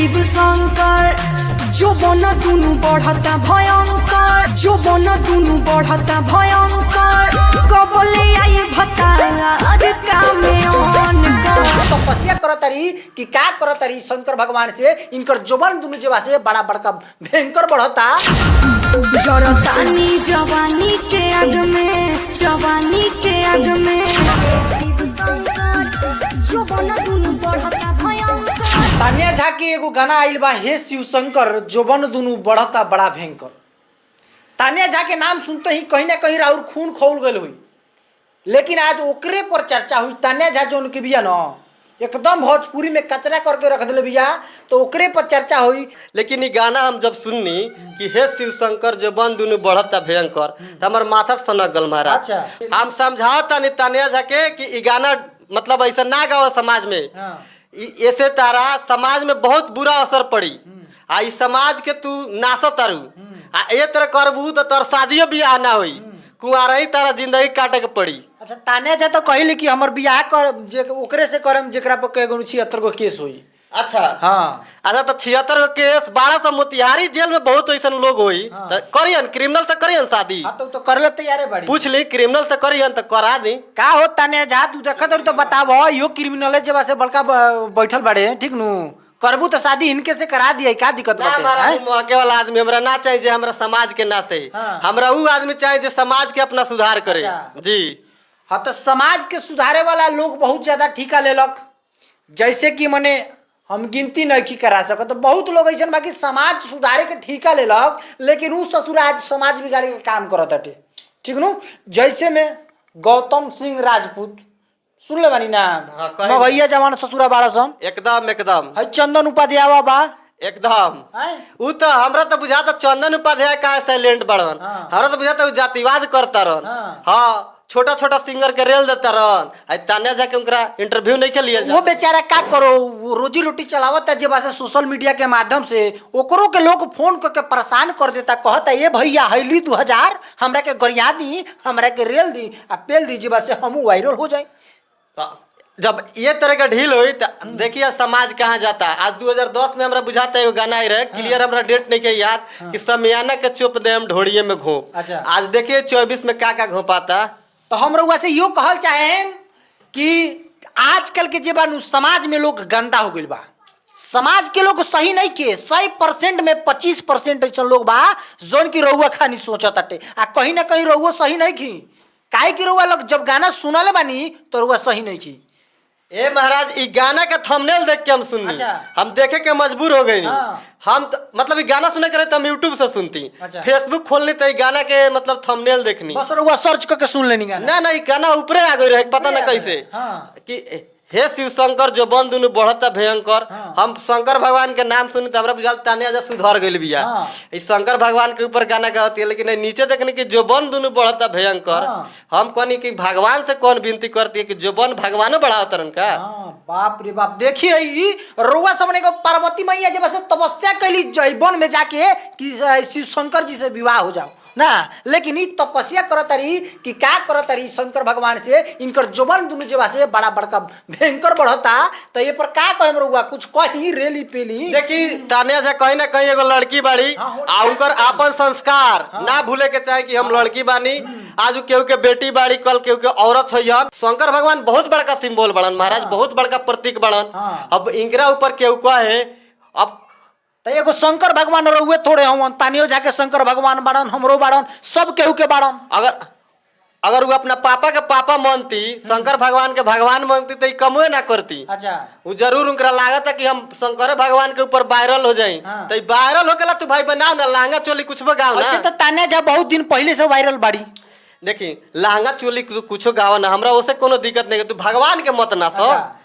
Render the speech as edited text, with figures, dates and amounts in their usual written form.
शिव शंकर, जोबन दुनु बढ़ता भयंकर, जोबन दुनु बढ़ता भयंकर, कबले आई भतार कामे ऑन कर। तपस्या करतारी कि का करतारी शंकर भगवान से, इनकर जोबन दुनु जेबा से बड़ा बड़का भयंकर बढ़ता। जरतानी जवानी के आग में, जवानी के आग में। शिव शंकर, जोबन दुनु बढ़ता भयंकर। तान्या झा के एगो गाना आइल बा, हे शिव शंकर जोबन दुनु बढ़ता बड़ा भयंकर। तान्या झा के नाम सुनते ही कहीं ना कहीं राउर खून खौल गल हुई, लेकिन आज ओकरे पर चर्चा हुई। तान्या झा जोन के बिया न एकदम भोजपुरी में कचरा करके रख दिले बिया, तो ओकरे पर चर्चा हुई। लेकिन ये गाना हम जब सुननी कि हे शिव शंकर जो बन दुनू बढ़ता भयंकर, तो हमार माथा सनक गल महाराज। अच्छा। हम समझाओ तानी तानिया झा के कि ई गाना मतलब ऐसा ना गाओ समाज में। हाँ। ऐसे तारा समाज में बहुत बुरा असर पड़ी आ ई समाज के तू नासत तारू आ ए तरह करबू तो तोर शादियो बियाह ना होई, कुंवारा ही तारा जिंदगी काटे के पड़ी। अच्छा, तान्या झा तो कहली कि हमर बियाह कर जे ओकरे से करम जेकरा पर कएगो 76 गो केस होई। अच्छा। हाँ। अच्छा, तो 76 गो केस 1200 मोतिहारी जेल में बहुत ऐसा लोग होई। हाँ। तो करियन क्रिमिनल से करियन शादी। हाँ, तो करले तैयारे बाड़ी। पूछ ली क्रिमिनल से करियन तो करा दी। का हो तान्या झा, तू देखत हरु तो बताव, यो क्रिमिनल है जेबा से बड़का बैठल बाड़े, ठीक नु करबू तो शादी इनके से करा दिया, का दिक्कत ना बाटे? महाराज, हैं? मौके वाला आदमी हमरा ना चाहिए जे हमरा समाज के ना से। हाँ। हमरा ऊ आदमी चाहिए जे समाज के अपना सुधार करे। अच्छा। जी। हाँ, तो समाज के सुधारे वाला लोग बहुत ज्यादा ठीका लेलक, जैसे कि मने हम गिनती नहीं करा सकत, तो बहुत लोग ऐसा बाकी समाज सुधारे के ठीका लेलक, लेकिन उ ससुराज समाज बिगाड़े के काम करत हटे, ठीक नु? जैसे में गौतम सिंह राजपूत, सुन ले बानी नाम? हाँ, कहे। मगैया जवान ससुरा बाड़ा सन। एकदम एकदम। है चंदन उपाध्याय बा। एकदम। हैं? ऊ तो हमरा तो बुझाता चंदन उपाध्याय का साइलेंट बड़न। हाँ। हमरा तो बुझाता ऊ जातिवाद करता रहन। हाँ। हाँ, छोटा छोटा सिंगर के रेल देता रहन। आई तान्या झा के उनकरा इंटरव्यू नहीं के लियल। वो बेचारा का करो, वो रोजी रोटी चलावता जे बा से सोशल मीडिया के माध्यम से, ओकरो के लोग फोन करके परेशान कर देता, कहता ये भैया हैली 2000 हमरा के गरिया दी, हमरा के रेल दी आ पेल दी, जे बा से हमू वायरल हो जाए। तो जब ये तरह का ढील हुई तो देखिए समाज कहाँ जाता। आज 2010 में हमरा बुझाता है एगो गाना आई रहे, क्लियर हमरा डेट नहीं के याद, कि समियाना के चुप दे हम ढोड़िए में घोप। अच्छा। आज देखिए 24 में का का घोपाता। तो हम रउआ से यो कहल चाहें कि आजकल के जे बा नु समाज में लोग गंदा हो गइल बा, समाज के लोग सही नहीं के 100% में 25% ऐसा लोग बा जोन की रउआ खानी सोचत ताटे, आ कहीं ना कहीं रउआ सही नहीं की, काहे कि रउआ लोग जब गाना सुनले बानी तो रउआ सही नहीं की। ए महाराज, ई गाना का थंबनेल देख के हम सुननी। अच्छा। हम देखे के मजबूर हो गए। हाँ। हम तो, मतलब ई गाना सुने करे तो हम यूट्यूब से सुनती। अच्छा। फेसबुक खोलनी तो ई गाना के मतलब थंबनेल देखनी। बस रउआ सर्च करके सुन लेनी गाना। ना ना, ई गाना ऊपरे आ गई रहे, पता ना ऊपरे आ कैसे। गए, हाँ। कि हे शिव शंकर जो बन दुनु बढ़ता भयंकर। हाँ। हम शंकर भगवान के नाम सुनी तो हमरा बुझाल तान्या झा सुधर गइल बिया। हाँ। ई शंकर भगवान के ऊपर गाना गावती है, लेकिन नीचे देखने की जो बन दुनु बढ़ता भयंकर। हाँ। हम कहनी कि भगवान से कौन विनती करती है कि जो बन भगवानो बढ़ावतरन का। हाँ, बाप रे बाप, देखिए ई रउआ सबने को पार्वती मैया जब से तपस्या कैली वन में जाके कि शिव शंकर जी से विवाह हो जाओ ना, लेकिन ई तपस्या करतारी कि का करतारी शंकर भगवान से, इनकर जोबन दुनु जेबा से बड़ा बड़का भयंकर बढ़ता, तो ये पर का कहम रउआ, कुछ कही रेली पेली। देखी तान्या झा कहीं ना कहीं एगो लड़की बाड़ी हाँ, आ उनकर आपन संस्कार ना भूले के चाहे कि हम लड़की बानी, आज उ केहू के बेटी बाड़ी, कल केहू के औरत होइहन। शंकर भगवान बहुत बड़का सिंबल बड़न महाराज, बहुत बड़का प्रतीक बड़न। हाँ। अब इनकरा ऊपर केहू कहे अब तो एगो शंकर भगवान रउए थोड़े हवन, तानियो जाके शंकर भगवान बाड़न, हमरो बाड़न, सब केहू के बाड़न। अगर अगर वो अपना पापा के पापा मानती, शंकर भगवान के भगवान मानती, तो ई कमवे ना करती। अच्छा। वो जरूर उनकरा लागत है कि हम शंकर भगवान के ऊपर वायरल हो जाई। हाँ। तो ई वायरल होकेला तू भाई बनाओ ना लहंगा चोली कुछ गाओ ऐसे ना। तो तान्या झा बहुत दिन पहले से वायरल बाड़ी। देखी लहंगा चोली कुछो गावा ना, हमरा ओसे कोनो दिक्कत नहीं है, तू भगवान के मत ना सो। अच्छा।